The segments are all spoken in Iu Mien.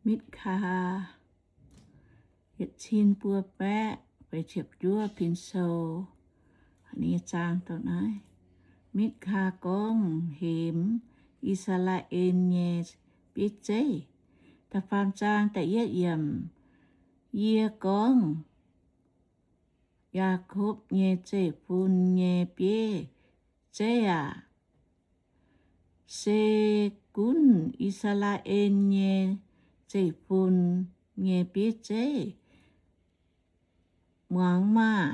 Mitv^kaa, yietc cin buo baeqv feix ziepc juov pin sou. Ninh nyei zaang dongh naaiv. Mitv^kaa gorngv hemx I^saa^laa^en nyei bieiv zeiv. Da'faam zaang da'yietv yiemc. Yie gorngv, Yaakopv nyei zeiv-fun nyei bieiv zeiv aah! Se gunv I^saa^laa^en nyei zeiv-fun nyei bieiv zeiv. Muangx maah!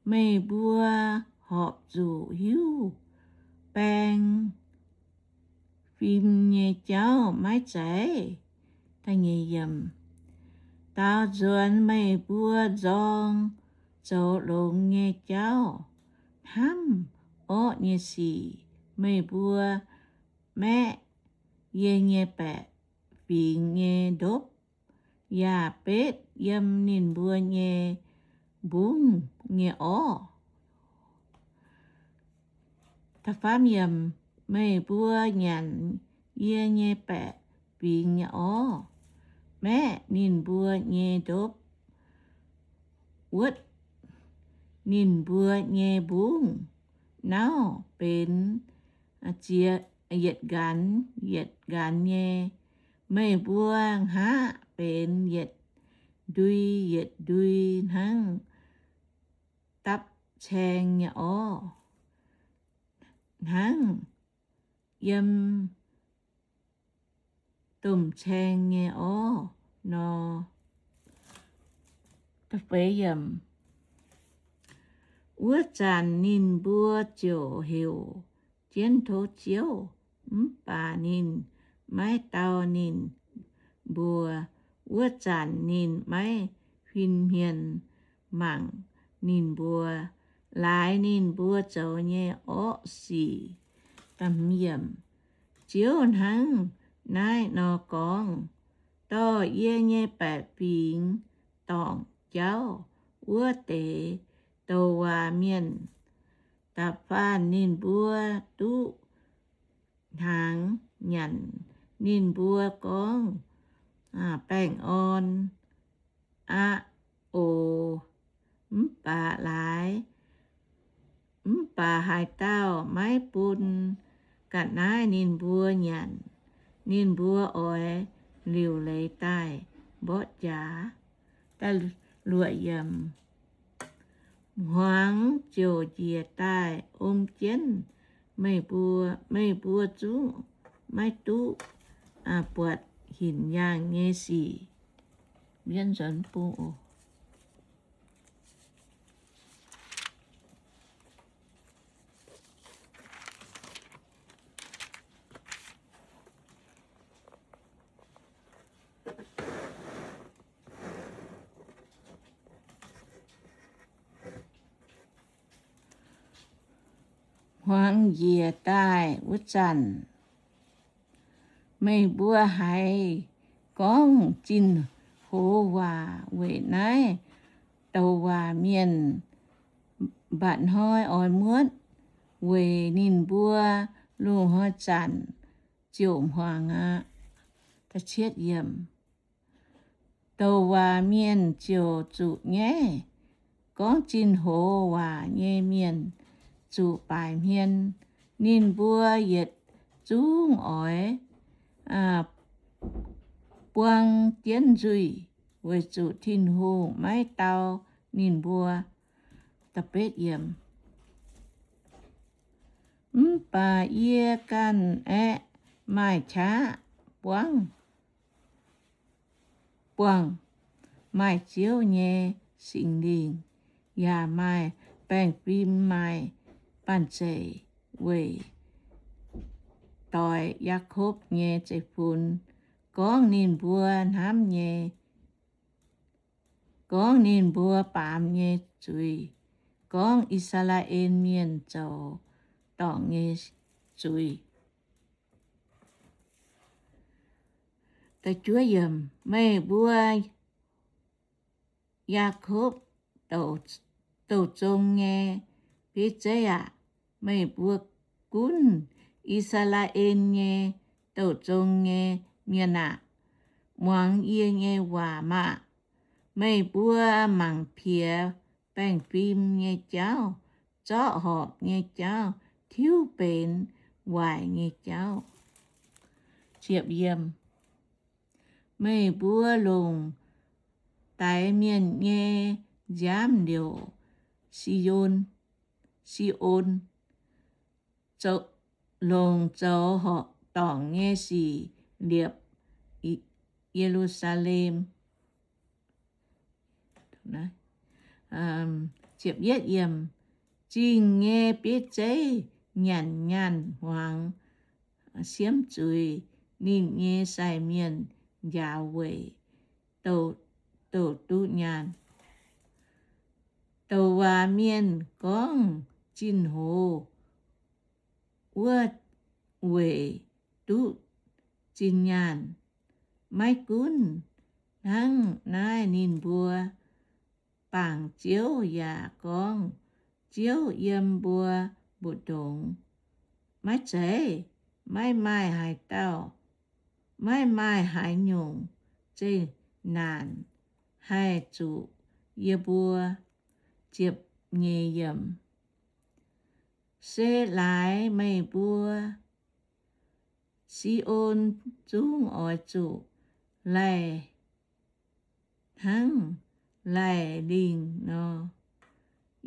Meih mbuo horpc zuqc hiuv baeng fim nyei jauv maiv zeiz? Daaux nzuonx meih mbuo nzorng zoux longx nyei jauv, hnamv orqv nyei sic. Meih mbuo maeqv yie nyei baeqc fingx nyei ndopv, yaac betv yiem ninh mbuo nyei mbungv nyei orv. Meih mbuo nyanc yie nyei baeqc fingx nyei orv, maeqv ninh mbuo nyei ndopv, wuotv ninh mbuo nyei mbungv. Nauv benx ziex yietc nqanx yietc nqanx nyei. Meih mbuo hngaqv benx yietc ndui yietc ndui hnangv dapv caeng nyei orv, hnangv yiem domh caeng nyei orv nor. Wuov zanc ninh mbuo ziouc heuc jienv tov Ziouv, mv baac ninh maiv dau ninh mbuo. Wuov zanc ninh maiv huin hmien mangc ninh mbuo, laaix ninh mbuo zoux nyei orqv sic. Ziouv hnangv naaiv nor gorngv, Dorh yie nyei baeqc fingx dorngc jauv wuov deix douc waac mienh, da'faanh ninh mbuo duqv hnaangx nyanc. Ninh mbuo gorngv, Baengh orn aqv oc. Mv baac laaix, mv baac haaix dauh maiv bun ga'naaiv ninh mbuo nyanc, ninh mbuo oix liuc leiz daaih mborqv jaax. Hmuangx ziouc njiec daaih om jienv meih mbuo. Meih mbuo zungv maiv duqv buatc hinc yaangh nyei sic. Hmuangx njiec daaih wuov zanc, meih mbuo haiz gorngv zinh hoz waac weic naaiv douc waac mienh, mba'hnoi oix muotv weic ninh mbuo loz-hnoi zanc ziouc hmuangx aqv. Douc waac mienh ziouc zuqc nyaiv gorngv zinh hoz waac nyei mienh zuqc baaic hmien. Ninh mbuo yietc zungv oix buang jienv nzuih, weic zuqc Tin-Hungh maiv dau ninh mbuo. Mv baac yie ganh aeqv, maaih qaqv buangv, buangh, maaih Ziouv nyei Singx Lingh, yaac maaih baengh fim maaih banh zeic weic doix Yaakopv nyei zeiv-fun, gorngv ninh mbuo hnamv nyei, gorngv ninh mbuo baamz nyei zuiz, gorngv I^saa^laa^en Mienh zoux dorngc nyei zuiz. Meih mbuo Yaakopv douc zong nyei bieiv zeiv aah! Meih mbuo gunv I^saa^laa^en nyei douc zong nyei mienh aah! muangx yie nyei waac maah! Meih mbuo mangc piex baengh fim nyei jauv, zorqv horpc nyei jauv, tiuv benx waaic nyei jauv. Meih mbuo longc daix mienh nyei nziaamv liouc, Si^on, Si^on, longc zoux horqc dorngc nyei sic liepc Ye^lu^saa^lem. Zingh nyei bieiv zeiv nyanc nyaanh hmuangx siemv zuiz, ninh nyei sai mienh njaaux weic douc duqv nyaanh. Douc waac mienh gorngv zinh hoz wuov weic duqv zinh nyaanh. Maiv gunv hnangv naaiv, ninh mbuo bangc Ziouv yaac gorngv, Ziouv yiem mbuo mbu'ndongx. Maiv zeiz, maiv maaih haaix dauh, maiv maaih haaix nyungc zeqc naanc haih zuqc yie mbuo ziepc nyeic yiemc. Se laaix meih mbuo, Si^on, zungv oix zuqc laih hnangv laih lingh nor,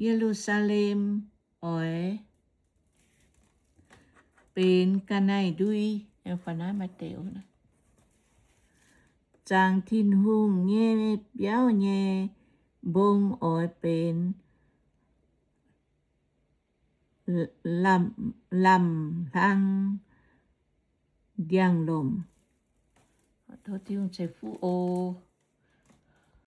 Ye^lu^saa^lem oix benx ga'naaiv-ndui. Zaangc Tin-Hungh nyei biauv nyei mbong oix benx lamh hlang ndiangx-lomc. Tov Tin-Hungh ceix fuqv oc.